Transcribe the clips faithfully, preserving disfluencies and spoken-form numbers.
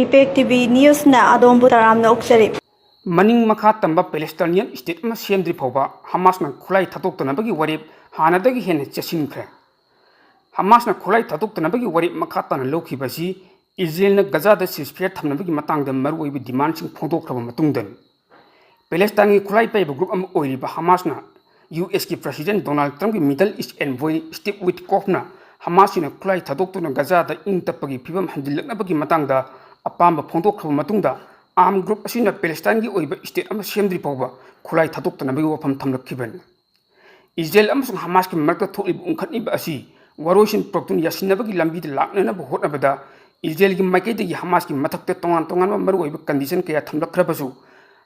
Impact T V ꯅ꯭ꯌꯨꯁꯅ ꯑꯗꯣꯝꯕꯨ ꯇꯔꯥꯝꯅ ꯑꯣꯛꯆꯔꯤ꯫ ꯃꯅꯤꯡ ꯃꯈꯥ ꯇꯝꯕ ꯄꯦꯂꯦꯁꯇꯥꯏꯅꯤꯌꯟ ꯁ꯭ꯇꯦꯠ ꯑꯃ ꯁꯦꯝꯗ꯭ꯔꯤ ꯐꯥꯎꯕ ꯍꯃꯥꯁꯅ ꯈꯨꯠꯂꯥꯏ ꯊꯥꯗꯣꯛꯇꯅꯕꯒꯤ ꯋꯥꯔꯦꯞ ꯍꯥꯟꯅꯗꯒꯤ ꯍꯦꯟꯅ ꯆꯦꯠꯁꯤꯟꯈ꯭ꯔꯦ꯫ ꯍꯃꯥꯁꯅ ꯈꯨꯠꯂꯥꯏ ꯊꯥꯗꯣꯛꯇꯅꯕꯒꯤ ꯋꯥꯔꯦꯞ ꯃꯈꯥ ꯇꯥꯅ ꯂꯧꯈꯤꯕ ꯑꯁꯤ ꯏꯖꯔꯦꯜꯅ ꯒꯖꯥꯗ ceasefire ꯊꯝꯅꯕꯒꯤ ꯃꯇꯥꯡꯗ ꯃꯔꯨꯑꯣꯏꯕ ꯗꯤꯃꯥꯟꯁꯤꯡ ꯐꯣꯡꯗꯣꯛꯈ꯭ꯔꯕ ꯃꯇꯨꯡꯗꯅꯤ꯫ ꯄꯦꯂꯦꯁꯇꯥꯏꯟꯒꯤ ꯈꯨꯠꯂꯥꯏ ꯄꯥꯏꯕ ꯒ꯭ꯔꯨꯞ ꯑꯃ ꯑꯣꯏꯔꯤꯕ ꯍꯃꯥꯁꯅ ꯌꯨ ꯑꯦꯁꯀꯤ ꯄ꯭ꯔꯁꯤꯗꯦꯟ ꯗꯣꯅꯥꯜꯗ ꯇ꯭ꯔꯝꯞꯀꯤ ꯃꯤꯗꯜ ꯏꯁ ꯑꯦꯟꯚꯣꯏ ꯁ꯭ꯇꯤꯚ ꯋꯤꯠꯀꯣꯐꯅ ꯍꯃꯥꯁꯁꯤꯡꯅ ꯈꯨꯠꯂꯥꯏ ꯊꯥꯗꯣꯛꯇꯨꯅ ꯒꯖꯥꯗ ꯏꯪ ꯇꯞꯄꯒꯤ ꯐꯤꯕꯝ ꯍꯟꯖꯤꯜꯂꯛꯅꯕꯒꯤ ꯃꯇꯥꯡꯗ ꯑꯄꯥꯝꯕ ꯐꯣꯡꯗꯣꯛꯈ꯭ꯔꯕ ꯃꯇꯨꯡꯗ, ꯑꯥꯔꯝ ꯒ꯭ꯔꯨꯞ ꯑꯁꯤꯅ ꯄꯦꯂꯦꯁꯇꯥꯏꯟꯒꯤ ꯑꯣꯏꯕ ꯁ꯭ꯇꯦꯠ ꯑꯃ ꯁꯦꯝꯗ꯭ꯔꯤ ꯐꯥꯎꯕ ꯈꯨꯠꯂꯥꯏ ꯊꯥꯗꯣꯛꯇꯅꯕꯒꯤ ꯋꯥꯐꯝ ꯊꯝꯂꯛꯈꯤꯕꯅꯤ꯫ ꯏꯖꯔꯦꯜ ꯑꯃꯁꯨꯡ ꯍꯃꯥꯁꯀꯤ ꯃꯔꯛꯇ ꯊꯣꯛꯂꯤꯕ ꯎꯪꯈꯠꯅꯤꯕ ꯑꯁꯤ ꯋꯥꯔꯣꯏꯁꯤꯟ ꯄꯨꯔꯛꯇꯨꯅ ꯌꯥꯁꯤꯟꯅꯕꯒꯤ ꯂꯝꯕꯤꯗ ꯂꯥꯛꯅꯅꯕ ꯍꯣꯠꯅꯕꯗ ꯏꯖꯔꯦꯜꯒꯤ ꯃꯥꯏꯀꯩꯗꯒꯤ ꯍꯃꯥꯁꯀꯤ ꯃꯊꯛꯇ ꯇꯣꯉꯥꯟ ꯇꯣꯉꯥꯟꯕ ꯃꯔꯨꯑꯣꯏꯕ ꯀꯟꯗꯤꯁꯟ ꯀꯌꯥ ꯊꯝꯂꯛꯈ꯭ꯔꯕꯁꯨ,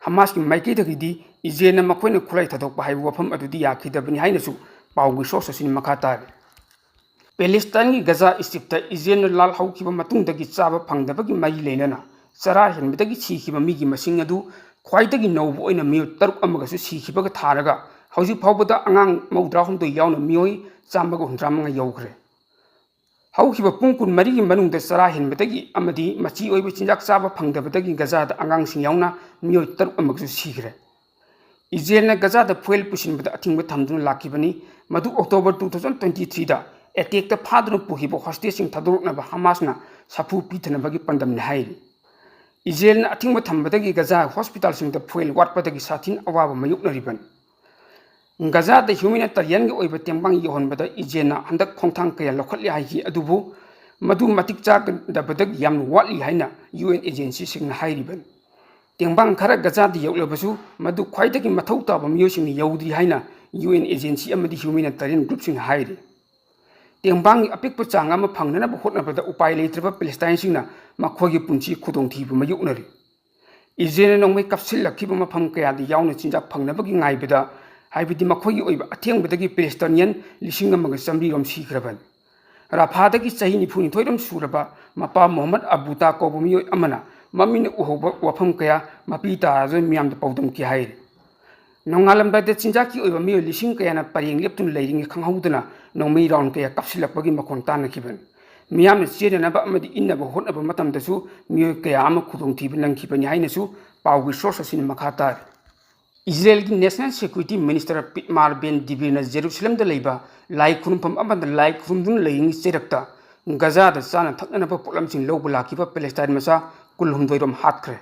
ꯍꯃꯥꯁꯀꯤ ꯃꯥꯏꯀꯩꯗꯒꯤꯗꯤ ꯏꯖꯔꯦꯜꯅ ꯃꯈꯣꯏꯅ ꯈꯨꯠꯂꯥꯏ ꯊꯥꯗꯣꯛꯄ ꯍꯥꯏꯕ ꯋꯥꯐꯝ ꯑꯗꯨꯗꯤ ꯌꯥꯈꯤꯗꯕꯅꯤ ꯍꯥꯏꯅꯁꯨ ꯄꯥꯎꯒꯤ ꯁꯣꯔꯁ ꯑꯁꯤꯅ ꯃꯈꯥ ꯇꯥꯔꯤ꯫ ꯄꯦꯂꯦꯁꯇꯥꯏꯟꯒꯤ ꯒꯖꯥ ꯁ꯭ꯇ꯭ꯔꯤꯞꯇ ꯏꯖꯔꯦꯜꯅ ꯂꯥꯜ ꯍꯧꯈꯤꯕ ꯃꯇꯨꯡꯗꯒꯤ ꯆꯥꯕ ꯐꯪꯗꯕꯒꯤ ꯃꯔꯤ ꯂꯩꯅꯅ ꯆꯔꯥ ꯍꯦꯟꯕꯗꯒꯤ ꯁꯤꯈꯤꯕ ꯃꯤꯒꯤ ꯃꯁꯤꯡ ꯑꯗꯨ ꯈ꯭ꯋꯥꯏꯗꯒꯤ ꯅꯧꯕ ꯑꯣꯏꯅ ꯃꯤꯑꯣꯏ ꯇꯔꯨꯛ ꯑꯃꯒꯁꯨ ꯁꯤꯈꯤꯕꯒ ꯊꯥꯔꯒ, ꯍꯧꯖꯤꯛ ꯐꯥꯎꯕꯗ ꯑꯉꯥꯡ ꯃꯧꯗ꯭ꯔꯥꯍꯨꯝꯗꯣꯏ ꯌꯥꯎꯅ ꯃꯤꯑꯣꯏ ꯆꯥꯝꯃꯒ ꯍꯨꯝꯗ꯭ꯔꯥ ꯃꯉꯥ ꯌꯧꯈ꯭ꯔꯦ꯫ ꯍꯧꯈꯤꯕ ꯄꯨꯡ ꯀꯨꯟꯃꯔꯤꯒꯤ ꯃꯅꯨꯡꯗ ꯆꯔꯥ ꯍꯦꯟꯕꯗꯒꯤ ꯑꯃꯗꯤ ꯃꯆꯤ ꯑꯣꯏꯕ ꯆꯤꯟꯖꯥꯛ ꯆꯥꯕ ꯐꯪꯗꯕꯗꯒꯤ ꯒꯖꯥꯗ ꯑꯉꯥꯡꯁꯤꯡ ꯌꯥꯎꯅ ꯃꯤꯑꯣꯏ ꯇꯔꯨꯛ ꯑꯃꯒꯁꯨ ꯁꯤꯈ꯭ꯔꯦ꯫ ꯏꯖꯔꯦꯜꯅ ꯒꯖꯥꯗ ꯐꯨꯌꯦꯜ ꯄꯨꯁꯤꯟꯕꯗ ꯑꯊꯤꯡꯕ ꯊꯝꯗꯨꯅ ꯂꯥꯛꯈꯤꯕꯅꯤ꯫ ꯃꯗꯨ ꯑꯣꯛꯇꯣꯕꯔ two thousand twenty threeꯗ ꯑꯦꯇꯦꯛꯇ ꯐꯥꯗꯨꯅ ꯄꯨꯈꯤꯕ ꯍꯣꯁꯇꯦꯖꯁꯤꯡ ꯊꯥꯗꯣꯔꯛꯅꯕ ꯍꯃꯥꯁꯅ ꯁꯥꯐꯨ ꯄꯤꯊꯅꯕꯒꯤ ꯄꯥꯟꯗꯝꯅꯤ ꯍꯥꯏꯔꯤ꯫ ꯏꯖꯔꯦꯜꯅ ꯑꯊꯤꯡꯕ ꯊꯝꯕꯗꯒꯤ ꯒꯖꯥ ꯍꯣꯁꯄꯤꯇꯥꯜꯁꯤꯡꯗ ꯐꯨꯌꯦꯜ ꯋꯥꯠꯄꯗꯒꯤ ꯁꯥꯊꯤꯅ ꯑꯋꯥꯕ ꯃꯥꯌꯣꯛꯅꯔꯤꯕꯅꯤ꯫ ꯒꯖꯥꯗ ꯍ꯭ꯌꯨꯃꯦꯅꯤꯇꯥꯔꯤꯌꯟꯒꯤ ꯑꯣꯏꯕ ꯇꯦꯡꯕꯥꯡ ꯌꯧꯍꯟꯕꯗ ꯏꯖꯔꯦꯜꯅ ꯍꯟꯗꯛ ꯈꯣꯡꯊꯥꯡ ꯀꯌꯥ ꯂꯧꯈꯠꯂꯦ ꯍꯥꯏꯈꯤ, ꯑꯗꯨꯕꯨ ꯃꯗꯨ ꯃꯇꯤꯛ ꯆꯥꯗꯕꯗꯒꯤ ꯌꯥꯝꯅ ꯋꯥꯠꯂꯤ ꯍꯥꯏꯅ ꯌꯨ ꯑꯦꯟ ꯑꯦꯖꯦꯟꯁꯤꯁꯤꯡꯅ ꯍꯥꯏꯔꯤꯕꯅꯤ꯫ ꯇꯦꯡꯕꯥꯡ ꯈꯔ ꯒꯖꯥꯗ ꯌꯧꯂꯕꯁꯨ, ꯃꯗꯨ ꯈ꯭ꯋꯥꯏꯗꯒꯤ ꯃꯊꯧ ꯇꯥꯕ ꯃꯤꯑꯣꯏꯁꯤꯡꯅ ꯌꯧꯗ꯭ꯔꯤ ꯍꯥꯏꯅ ꯌꯨ ꯑꯦꯟ ꯑꯦꯖꯦꯟꯁꯤ ꯑꯃꯗꯤ ꯍ꯭ꯌꯨꯃꯦꯅꯤꯇꯥꯔꯤꯌꯟ ꯒ꯭ꯔꯨꯞꯁꯤꯡꯅ ꯍꯥꯏꯔꯤ꯫ ꯇꯦꯡꯕꯥꯡꯒꯤ ꯑꯄꯤꯛꯄ ꯆꯥꯡ ꯑꯃ ꯐꯪꯅꯅꯕ ꯍꯣꯠꯅꯕꯗ ꯎꯄꯥꯏ ꯂꯩꯇ꯭ꯔꯕ ꯄꯦꯂꯦꯁꯇꯥꯏꯟꯁꯤꯡꯅ ꯃꯈꯣꯏꯒꯤ ꯄꯨꯟꯁꯤ ꯈꯨꯗꯣꯡꯊꯤꯕ ꯃꯥꯌꯣꯛꯅꯔꯤ꯫ ꯏꯖꯔꯦꯜꯅ ꯅꯣꯡꯃꯩ ꯀꯥꯞꯁꯤꯜꯂꯛꯈꯤꯕ ꯃꯐꯝ ꯀꯌꯥꯗ ꯌꯥꯎꯅ ꯆꯤꯟꯖꯥꯛ ꯐꯪꯅꯕꯒꯤ ꯉꯥꯏꯕꯗ, ꯍꯥꯏꯕꯗꯤ ꯃꯈꯣꯏꯒꯤ ꯑꯣꯏꯕ ꯑꯊꯦꯡꯕꯗꯒꯤ ꯄꯦꯂꯦꯁꯇꯥꯏꯅꯤꯌꯟ ꯂꯤꯁꯤꯡ ꯑꯃꯒ ꯆꯥꯃꯔꯤ ꯔꯣꯝ ꯁꯤꯈ꯭ꯔꯕꯅꯤ꯫ ꯔꯥꯐꯥꯗꯒꯤ ꯆꯍꯤ ꯅꯤꯐꯨꯅꯤꯊꯣꯏ ꯔꯣꯝ ꯁꯨꯔꯕ ꯃꯄꯥ ꯃꯣꯍꯝꯃꯗ ꯑꯕꯨꯇꯥ ꯀꯧꯕ ꯃꯤꯑꯣꯏ ꯑꯃꯅ ꯃꯃꯤꯠꯅ ꯎꯍꯧꯕ ꯋꯥꯐꯝ ꯀꯌꯥ ꯃꯄꯤ ꯇꯥꯔꯗꯨꯅ ꯃꯤꯌꯥꯝꯗ ꯄꯥꯎꯗꯝꯈꯤ ꯍꯥꯏꯔꯤ꯫ ꯅꯣꯡꯉꯥꯜꯂꯝꯗꯥꯏꯗ ꯆꯤꯟꯖꯥꯛꯀꯤ ꯑꯣꯏꯕ ꯃꯤꯑꯣꯏ ꯂꯤꯁꯤꯡ ꯀꯌꯥꯅ ꯄꯔꯦꯡ ꯂꯦꯞꯇꯨꯅ ꯂꯩꯔꯤꯉꯩ ꯈꯪꯍꯧꯗꯅ ꯅꯣꯡꯃꯩ ꯔꯥꯎꯟ ꯀꯌꯥ ꯀꯥꯞꯁꯤꯜꯂꯛꯄꯒꯤ ꯃꯈꯣꯟ ꯇꯥꯅꯈꯤꯕꯅꯤ꯫ ꯃꯤꯌꯥꯝꯅ ꯆꯦꯟꯅꯅꯕ ꯑꯃꯗꯤ ꯏꯟꯅꯕ ꯍꯣꯠꯅꯕ ꯃꯇꯝꯗꯁꯨ ꯃꯤꯑꯣꯏ ꯀꯌꯥ ꯑꯃ ꯈꯨꯗꯣꯡꯊꯤꯕ ꯅꯪꯈꯤꯕꯅꯤ ꯍꯥꯏꯅꯁꯨ ꯄꯥꯎꯒꯤ source ꯑꯁꯤꯅ ꯃꯈꯥ ꯇꯥꯔꯤ꯫ ꯏꯖꯔꯦꯜꯒꯤ National Security Minister ꯄꯤꯠꯃꯥꯔ ꯕꯦꯟ ꯗꯤꯕꯤꯔꯅ ꯖꯦꯔꯨꯁꯂꯝꯗ ꯂꯩꯕ ꯂꯥꯏ ꯈꯨꯔꯨꯝꯐꯝ ꯑꯃꯗ ꯂꯥꯏ ꯈꯨꯔꯨꯝꯗꯨꯅ ꯂꯩꯔꯤꯉꯩ ꯆꯩꯔꯛꯇ ꯒꯖꯥꯗ ꯆꯥꯅ ꯊꯛꯅꯅꯕ ꯄꯣꯠꯂꯝꯁꯤꯡ ꯂꯧꯕ ꯂꯥꯛꯈꯤꯕ ꯄꯦꯂꯦꯁꯇꯥꯏꯟ ꯃꯆꯥ ꯀꯨꯟꯍꯨꯝꯗꯣꯏ ꯔꯣꯝ ꯍꯥꯠꯈ꯭ꯔꯦ꯫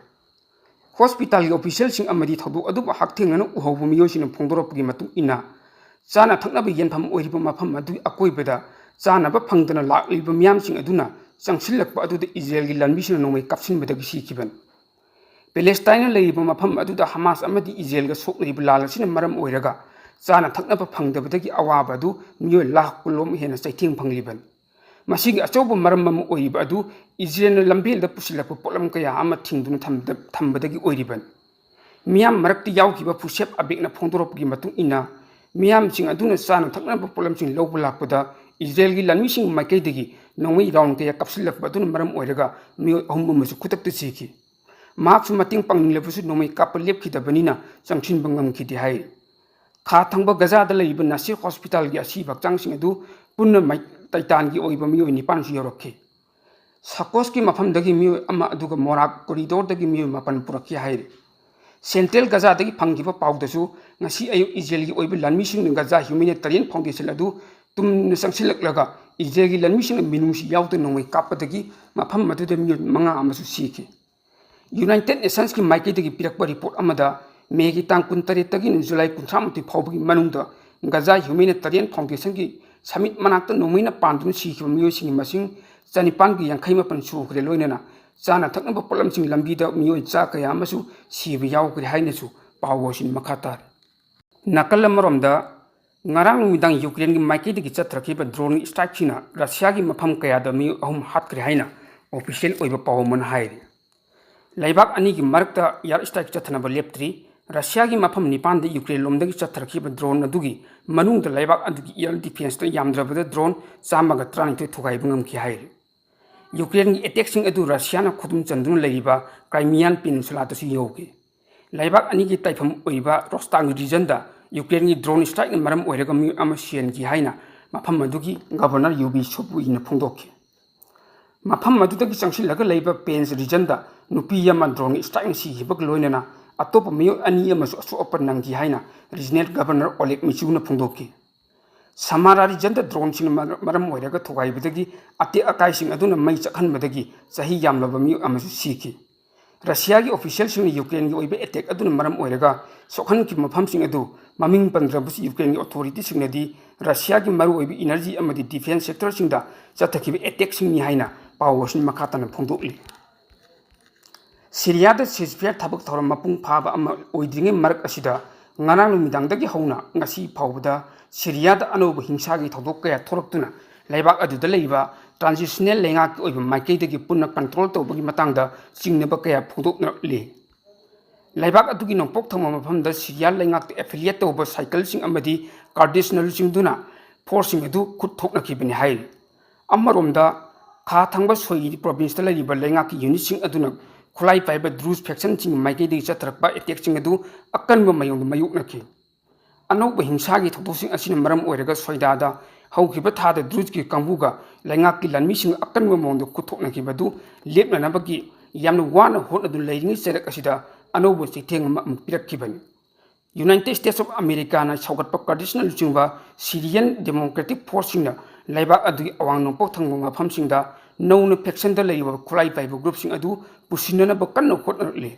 ꯍꯣꯁꯄꯤꯇꯥꯜꯒꯤ ꯑꯣꯐꯤꯁꯤꯌꯦꯜꯁꯤꯡ ꯑꯃꯗꯤ ꯊꯧꯗꯣꯛ ꯑꯗꯨꯕꯨ ꯍꯛꯊꯦꯡꯅꯅ ꯎꯍꯧꯕ ꯃꯤꯑꯣꯏꯁꯤꯡꯅ ꯐꯣꯡꯗꯣꯔꯛꯄꯒꯤ ꯃꯇꯨꯡ ꯏꯟꯅ, ꯆꯥꯅ ꯊꯛꯅꯕ ꯌꯦꯟꯐꯝ ꯑꯣꯏꯔꯤꯕ ꯃꯐꯝ ꯑꯗꯨꯒꯤ ꯑꯀꯣꯏꯕꯗ ꯆꯥꯅꯕ ꯐꯪꯗꯅ ꯂꯥꯛꯂꯤꯕ ꯃꯤꯌꯥꯝꯁꯤꯡ ꯑꯗꯨꯅ ꯆꯪꯁꯤꯜꯂꯛꯄ ꯑꯗꯨꯗ ꯏꯖꯔꯦꯜꯒꯤ ꯂꯥꯟꯃꯤꯁꯤꯡꯅ ꯅꯣꯡꯃꯩ ꯀꯥꯞꯁꯤꯟꯕꯗꯒꯤ ꯁꯤꯈꯤꯕꯅꯤ꯫ ꯄꯦꯂꯦꯁꯇꯥꯏꯟꯅ ꯂꯩꯔꯤꯕ ꯃꯐꯝ ꯑꯗꯨꯗ ꯍꯃꯥꯁ ꯑꯃꯗꯤ ꯏꯖꯔꯦꯜꯒ ꯁꯣꯛꯅꯔꯤꯕ ꯂꯥꯟ ꯑꯁꯤꯅ ꯃꯔꯝ ꯑꯣꯏꯔꯒ ꯆꯥꯅ ꯊꯛꯅꯕ ꯐꯪꯗꯕꯗꯒꯤ ꯑꯋꯥꯕ ꯑꯗꯨ ꯃꯤꯑꯣꯏ ꯂꯥꯈ ꯀꯨꯟ ꯔꯣꯝ ꯍꯦꯟꯅ ꯆꯩꯊꯦꯡ ꯐꯪꯂꯤꯕꯅꯤ꯫ ꯃꯁꯤꯒꯤ ꯑꯆꯧꯕ ꯃꯔꯝ ꯑꯃ ꯑꯣꯏꯔꯤꯕ ꯑꯗꯨ ꯏꯖꯔꯦꯜꯅ ꯂꯝꯕꯦꯜꯗ ꯄꯨꯁꯤꯜꯂꯛꯄ ꯄꯣꯠꯂꯝ ꯀꯌꯥ ꯑꯃ ꯊꯤꯡꯗꯨꯅ ꯊꯝꯕꯗ-, ꯊꯝꯕꯗꯒꯤ ꯑꯣꯏꯔꯤꯕꯅꯤ꯫ ꯃꯤꯌꯥꯝ ꯃꯔꯛꯇ ꯌꯥꯎꯈꯤꯕ ꯐꯨꯁꯦꯞ ꯑꯕꯦꯛꯅ ꯐꯣꯡꯗꯣꯔꯛꯄꯒꯤ ꯃꯇꯨꯡ ꯏꯟꯅ, ꯃꯤꯌꯥꯝꯁꯤꯡ ꯑꯗꯨꯅ ꯆꯥꯅ ꯊꯛꯅꯕ ꯄꯣꯠꯂꯝꯁꯤꯡ ꯂꯧꯕ ꯂꯥꯛꯄꯗ ꯏꯖꯔꯦꯜꯒꯤ ꯂꯥꯟꯃꯤꯁꯤꯡꯒꯤ ꯃꯥꯏꯀꯩꯗꯒꯤ ꯅꯣꯡꯃꯩ ꯔꯥꯎꯟ ꯀꯌꯥ ꯀꯥꯞꯁꯤꯜꯂꯛꯄ ꯑꯗꯨꯅ ꯃꯔꯝ ꯑꯣꯏꯔꯒ ꯃꯤꯑꯣꯏ ꯑꯍꯨꯝ ꯑꯃꯁꯨ ꯈꯨꯗꯛꯇ ꯁꯤꯈꯤ꯫ ꯃꯍꯥꯛꯁꯨ ꯃꯇꯦꯡ ꯄꯥꯡꯅꯤꯡꯂꯕꯁꯨ ꯅꯣꯡꯃꯩ ꯀꯥꯞꯄ ꯂꯦꯞꯈꯤꯗꯕꯅꯤꯅ ꯆꯪꯁꯤꯟꯕ ꯉꯝꯈꯤꯗꯦ ꯍꯥꯏꯔꯤ꯫ ꯈꯥ ꯊꯪꯕ ꯒꯖꯥꯗ ꯂꯩꯔꯤꯕ ꯅꯥꯁꯤꯔ ꯍꯣꯁꯄꯤꯇꯥꯜꯒꯤ ꯑꯁꯤꯕ ꯍꯛꯆꯥꯡꯁꯤꯡ ꯑꯗꯨ ꯄꯨꯟꯅ ꯃꯩ-, ꯇꯥꯏꯇꯥꯟꯒꯤ ꯑꯣꯏꯕ ꯃꯤꯑꯣꯏ ꯅꯤꯄꯥꯟꯁꯨ ꯌꯧꯔꯛꯈꯤ꯫ ꯁꯥꯀꯣꯁꯀꯤ ꯃꯐꯝꯗꯒꯤ ꯃꯤꯑꯣꯏ ꯑꯃ ꯑꯗꯨꯒ ꯃꯣꯔꯥꯛ ꯀꯣꯔꯤꯗꯣꯔꯗꯒꯤ ꯃꯤꯑꯣꯏ ꯃꯥꯄꯟ ꯄꯨꯔꯛꯈꯤ ꯍꯥꯏꯔꯤ꯫ ꯁꯦꯟꯇ꯭ꯔꯦꯜ ꯒꯖꯥꯗꯒꯤ ꯐꯪꯈꯤꯕ ꯄꯥꯎꯗꯁꯨ ꯉꯁꯤ ꯑꯌꯨꯛ ꯏꯖꯔꯦꯜꯒꯤ ꯑꯣꯏꯕ ꯂꯥꯟꯃꯤꯁꯤꯡꯅ ꯒꯖꯥ ꯍ꯭ꯌꯨꯃꯦꯅꯤꯇꯔꯤꯌꯟ ꯐꯥꯎꯟꯗꯦꯁꯟ ꯑꯗꯨ ꯇꯨꯝꯅ ꯆꯪꯁꯤꯜꯂꯛꯂꯒ ꯏꯖꯔꯦꯜꯒꯤ ꯂꯥꯟꯃꯤꯁꯤꯡꯅ ꯃꯤꯅꯨꯡꯁꯤ ꯌꯥꯎꯗꯅ ꯅꯣꯡꯃꯩ ꯀꯥꯞꯄꯗꯒꯤ ꯃꯐꯝ ꯑꯗꯨꯗ ꯃꯤꯑꯣꯏ ꯃꯉꯥ ꯑꯃꯁꯨ ꯁꯤꯈꯤ꯫ ꯌꯨꯅꯥꯏꯇꯦꯗ ꯅꯦꯁꯟꯁꯀꯤ ꯃꯥꯏꯀꯩꯗꯒꯤ ꯄꯤꯔꯛꯄ ꯔꯤꯄꯣꯔꯠ ꯑꯃꯗ ꯃꯦꯒꯤ ꯇꯥꯡ ꯀꯨꯟꯇꯔꯦꯠꯇꯒꯤꯅ ꯖꯨꯂꯥꯏ ꯀꯨꯟꯊ꯭ꯔꯥ ꯃꯥꯊꯣꯏ ꯐꯥꯎꯕꯒꯤ ꯃꯅꯨꯡꯗ ꯒꯖꯥ ꯍ꯭ꯌꯨꯃꯦꯅꯤꯇꯔꯤꯌꯟ ꯐꯥꯎꯟꯗꯦꯁꯟꯒꯤ ꯁꯃꯤꯠ ꯃꯅꯥꯛꯇ ꯅꯣꯡꯃꯩꯅ ꯄꯥꯟꯗꯨꯅ ꯁꯤꯈꯤꯕ ꯃꯤꯑꯣꯏꯁꯤꯡꯒꯤ ꯃꯁꯤꯡ ꯆꯅꯤꯄꯥꯟꯒꯤ ꯌꯥꯡꯈꯩ ꯃꯥꯄꯟ ꯁꯨꯈ꯭ꯔꯦ, ꯂꯣꯏꯅꯅ ꯆꯥꯅ ꯊꯛꯅꯕ ꯄꯣꯠꯂꯝꯁꯤꯡ ꯂꯝꯕꯤꯗ ꯃꯤꯑꯣꯏ ꯆꯥ ꯀꯌꯥ ꯑꯃꯁꯨ ꯁꯤꯕ ꯌꯥꯎꯈ꯭ꯔꯦ ꯍꯥꯏꯅꯁꯨ ꯄꯥꯎ ꯑꯁꯤꯅ ꯃꯈꯥ ꯇꯥꯔꯤ꯫ ꯅꯥꯀꯜ ꯑꯃꯔꯣꯝꯗ, ꯉꯔꯥꯡ ꯅꯨꯃꯤꯗꯥꯡ ꯌꯨꯀ꯭ꯔꯦꯟꯒꯤ ꯃꯥꯏꯀꯩꯗꯒꯤ ꯆꯠꯊꯔꯛꯈꯤꯕ ꯗ꯭ꯔꯣꯟ ꯁ꯭ꯇ꯭ꯔꯥꯏꯛꯁꯤꯅ ꯔꯁꯤꯌꯥꯒꯤ ꯃꯐꯝ ꯀꯌꯥꯗ ꯃꯤꯑꯣꯏ ꯑꯍꯨꯝ ꯍꯥꯠꯈ꯭ꯔꯦ ꯍꯥꯏꯅ ꯑꯣꯐꯤꯁꯤꯌꯦꯜ ꯑꯣꯏꯕ ꯄꯥꯎ ꯑꯃꯅ ꯍꯥꯏꯔꯤ꯫ ꯂꯩꯕꯥꯛ ꯑꯅꯤꯒꯤ ꯃꯔꯛꯇ ꯑꯦꯌꯔ ꯁ꯭ꯇ꯭ꯔꯥꯏꯛ ꯆꯠꯊꯅꯕ ꯂꯦꯞꯇ꯭ꯔꯤ꯫ ꯔꯁꯤꯌꯥꯒꯤ ꯃꯐꯝ ꯅꯤꯄꯥꯟꯗ ꯌꯨꯀ꯭ꯔꯦꯟ ꯂꯣꯝꯗꯒꯤ ꯆꯠꯊꯔꯛꯈꯤꯕ ꯗ꯭ꯔꯣꯟ ꯑꯗꯨꯒꯤ ꯃꯅꯨꯡꯗ ꯂꯩꯕꯥꯛ ꯑꯗꯨꯒꯤ ꯑꯦꯌꯔ ꯗꯤꯐꯦꯟꯁꯇ ꯌꯥꯝꯗ꯭ꯔꯕꯗ ꯗ꯭ꯔꯣꯟ ꯆꯥꯝꯃꯒ ꯇꯔꯥꯅꯤꯊꯣꯏ ꯊꯨꯒꯥꯏꯕ ꯉꯝꯈꯤ ꯍꯥꯏꯔꯤ꯫ ꯌꯨꯀ꯭ꯔꯦꯟꯒꯤ ꯑꯦꯇꯦꯛꯁꯤꯡ ꯑꯗꯨ ꯔꯁꯤꯌꯥꯅ ꯈꯨꯗꯨꯝ ꯆꯟꯗꯨꯅ ꯂꯩꯔꯤꯕ ꯀ꯭ꯔꯥꯏꯃꯤꯌꯥꯟ ꯄꯦꯅꯤꯟꯁꯨꯂꯥꯗꯁꯨ ꯌꯧꯈꯤ꯫ ꯂꯩꯕꯥꯛ ꯑꯅꯤꯒꯤ ꯇꯥꯏꯐꯝ ꯑꯣꯏꯕ ꯔꯣꯁꯇꯥꯡ ꯔꯤꯖꯟꯗ ꯌꯨꯀ꯭ꯔꯦꯟꯒꯤ ꯗ꯭ꯔꯣꯟ ꯁ꯭ꯇ꯭ꯔꯥꯏꯛꯅ ꯃꯔꯝ ꯑꯣꯏꯔꯒ ꯃꯤꯑꯣꯏ ꯑꯃ ꯁꯤꯍꯟꯈꯤ ꯍꯥꯏꯅ ꯃꯐꯝ ꯑꯗꯨꯒꯤ ꯒꯚꯔꯅꯔ ꯌꯨꯕꯤ ꯁꯣꯕꯨꯏꯅ ꯐꯣꯡꯗꯣꯛꯈꯤ꯫ ꯃꯐꯝ ꯑꯗꯨꯗꯒꯤ ꯆꯪꯁꯤꯜꯂꯒ ꯂꯩꯕ ꯄꯦꯟꯁ ꯔꯤꯖꯟꯗ ꯅꯨꯄꯤ ꯑꯃ ꯗ꯭ꯔꯣꯟꯒꯤ ꯁ꯭ꯇ꯭ꯔꯥꯏꯛꯅ ꯁꯤꯈꯤꯕꯒ ꯂꯣꯏꯅꯅ ꯑꯇꯣꯞꯄ ꯃꯤꯑꯣꯏ ꯑꯅꯤ ꯑꯃꯁꯨ ꯑꯁꯣꯛ ꯑꯄꯟ ꯅꯪꯈꯤ ꯍꯥꯏꯅ ꯔꯤꯖꯅꯦꯜ ꯒꯕꯔꯅꯔ ꯑꯣꯂꯦꯒ ꯃꯤꯆꯨꯅ ꯐꯣꯡꯗꯣꯛꯈꯤ꯫ ꯁꯃꯥꯔꯥ ꯔꯤꯖꯟꯗ ꯗ꯭ꯔꯣꯟꯁꯤꯡꯅ ꯃꯔ-, ꯃꯔꯝ ꯑꯣꯏꯔꯒ ꯊꯨꯒꯥꯏꯕꯗꯒꯤ ꯑꯇꯦꯛ ꯑꯀꯥꯏꯁꯤꯡ ꯑꯗꯨꯅ ꯃꯩ ꯆꯥꯛꯍꯟꯕꯗꯒꯤ ꯆꯍꯤ ꯌꯥꯝꯂꯕ ꯃꯤꯑꯣꯏ ꯑꯃꯁꯨ ꯁꯤꯈꯤ꯫ ꯔꯁꯤꯌꯥꯒꯤ ꯑꯣꯐꯤꯁꯤꯌꯦꯜꯁꯤꯡꯅ ꯌꯨꯀ꯭ꯔꯦꯟꯒꯤ ꯑꯣꯏꯕ ꯑꯦꯇꯦꯛ ꯑꯗꯨꯅ ꯃꯔꯝ ꯑꯣꯏꯔꯒ ꯁꯣꯛꯍꯟꯈꯤꯕ ꯃꯐꯝꯁꯤꯡ ꯑꯗꯨ ꯃꯃꯤꯡ ꯄꯟꯗ꯭ꯔꯕꯁꯨ, ꯌꯨꯀ꯭ꯔꯦꯟꯒꯤ ꯑꯣꯊꯣꯔꯤꯇꯤꯁꯤꯡꯅꯗꯤ ꯔꯁꯤꯌꯥꯒꯤ ꯃꯔꯨꯑꯣꯏꯕ ꯏꯅꯔꯖꯤ ꯑꯃꯗꯤ ꯗꯤꯐꯦꯟꯁ ꯁꯦꯛꯇꯔꯁꯤꯡꯗ ꯆꯠꯊꯈꯤꯕ ꯑꯦꯇꯦꯛꯁꯤꯡꯅꯤ ꯍꯥꯏꯅ ꯄꯥꯎ ꯑꯁꯤꯅ ꯃꯈꯥ ꯇꯥꯅ ꯐꯣꯡꯗꯣꯛꯂꯤ꯫ ꯁꯤꯔꯤꯌꯥꯗ ceasefire ꯊꯕꯛ ꯊꯧꯔꯝ ꯃꯄꯨꯡ ꯐꯥꯕ ꯑꯃ ꯑꯣꯏꯗ꯭ꯔꯤꯉꯩ ꯃꯔꯛ ꯑꯁꯤꯗ, ꯉꯔꯥꯡ ꯅꯨꯃꯤꯗꯥꯡꯗꯒꯤ ꯍꯧꯅ ꯉꯁꯤ ꯐꯥꯎꯕꯗ ꯁꯤꯔꯤꯌꯥꯗ ꯑꯅꯧꯕ ꯍꯤꯡꯁꯥꯒꯤ ꯊꯧꯗꯣꯛ ꯀꯌꯥ ꯊꯣꯛꯂꯛꯇꯨꯅ, ꯂꯩꯕꯥꯛ ꯑꯗꯨꯗ ꯂꯩꯔꯤꯕ transitional ꯂꯩꯉꯥꯛꯀꯤ ꯑꯣꯏꯕ ꯃꯥꯏꯀꯩꯗꯒꯤ ꯄꯨꯟꯅ control ꯇꯧꯕꯒꯤ ꯃꯇꯥꯡꯗ ꯆꯤꯡꯅꯕ ꯀꯌꯥ ꯐꯣꯡꯗꯣꯛꯅꯔꯛꯂꯤ꯫ ꯂꯩꯕꯥꯛ ꯑꯗꯨꯒꯤ ꯅꯣꯡꯄꯣꯛ ꯊꯪꯕ ꯃꯐꯝꯗ ꯁꯤꯔꯤꯌꯥ ꯂꯩꯉꯥꯛꯇ affiliate ꯇꯧꯕ ꯁꯥꯏꯀꯜꯁꯤꯡ ꯑꯃꯗꯤ ꯀꯥꯔꯗꯤꯁꯅ ꯂꯨꯆꯤꯡꯗꯨꯅ ꯐꯣꯔꯁꯁꯤꯡ ꯑꯗꯨ ꯈꯨꯠ ꯊꯣꯛꯅꯈꯤꯕꯅꯤ ꯍꯥꯏꯔꯤ꯫ ꯑꯃꯔꯣꯝꯗ, ꯈꯥ ꯊꯪꯕ ꯁꯣꯏꯒꯤ ꯄ꯭ꯔꯣꯚꯤꯟꯁꯇ ꯂꯩꯔꯤꯕ ꯂꯩꯉꯥꯛꯀꯤ ꯌꯨꯅꯤꯠꯁꯤꯡ ꯑꯗꯨꯅ ꯈꯨꯠꯂꯥꯏ ꯄꯥꯏꯕ ꯗ꯭ꯔꯨꯖ ꯐꯦꯛꯁꯟꯁꯤꯡꯒꯤ ꯃꯥꯏꯀꯩꯗꯒꯤ ꯆꯠꯊꯔꯛꯄ ꯑꯦꯇꯦꯛꯁꯤꯡ ꯑꯗꯨ ꯑꯀꯟꯕ ꯃꯑꯣꯡꯗ ꯃꯥꯌꯣꯛꯅꯈꯤ꯫ ꯑꯅꯧꯕ ꯍꯤꯡꯁꯥꯒꯤ ꯊꯧꯗꯣꯛꯁꯤꯡ ꯑꯁꯤꯅ ꯃꯔꯝ ꯑꯣꯏꯔꯒ ꯁꯣꯏꯗꯥꯗ ꯍꯧꯈꯤꯕ ꯊꯥꯗ ꯗ꯭ꯔꯨꯖꯀꯤ ꯀꯥꯡꯕꯨꯒ ꯂꯩꯉꯥꯛꯀꯤ ꯂꯥꯟꯃꯤꯁꯤꯡꯒ ꯑꯀꯟꯕ ꯃꯑꯣꯡꯗ ꯈꯨꯠꯊꯣꯛꯅꯈꯤꯕ ꯑꯗꯨ ꯂꯦꯞꯅꯅꯕꯒꯤ ꯌꯥꯝꯅ ꯋꯥꯅ ꯍꯣꯠꯅꯗꯨꯅ ꯂꯩꯔꯤꯉꯩ ꯆꯩꯔꯛ ꯑꯁꯤꯗ ꯑꯅꯧꯕ ꯆꯩꯊꯦꯡ ꯑꯃ ꯑꯃꯨꯛ ꯄꯤꯔꯛꯈꯤꯕꯅꯤ꯫ United States of Americaꯅ ꯁꯧꯒꯠꯄ ꯀꯥꯔꯗꯤꯁꯅ ꯂꯨꯆꯤꯡꯕ ꯁꯤꯔꯤꯌꯟ ꯗꯦꯃꯣꯀ꯭ꯔꯦꯇꯤꯛ ꯐꯣꯔꯁꯁꯤꯡꯅ ꯂꯩꯕꯥꯛ ꯑꯗꯨꯒꯤ ꯑꯋꯥꯡ ꯅꯣꯡꯄꯣꯛ ꯊꯪꯕ ꯃꯐꯝꯁꯤꯡꯗ ꯅꯧꯅ ꯐꯦꯛꯁꯟꯗ ꯂꯩꯔꯤꯕ ꯈꯨꯠꯂꯥꯏ ꯄꯥꯏꯕ ꯒ꯭ꯔꯨꯞꯁꯤꯡ ꯑꯗꯨ ꯄꯨꯁꯤꯟꯅꯅꯕ ꯀꯟꯅ ꯍꯣꯠꯅꯔꯛꯂꯤ꯫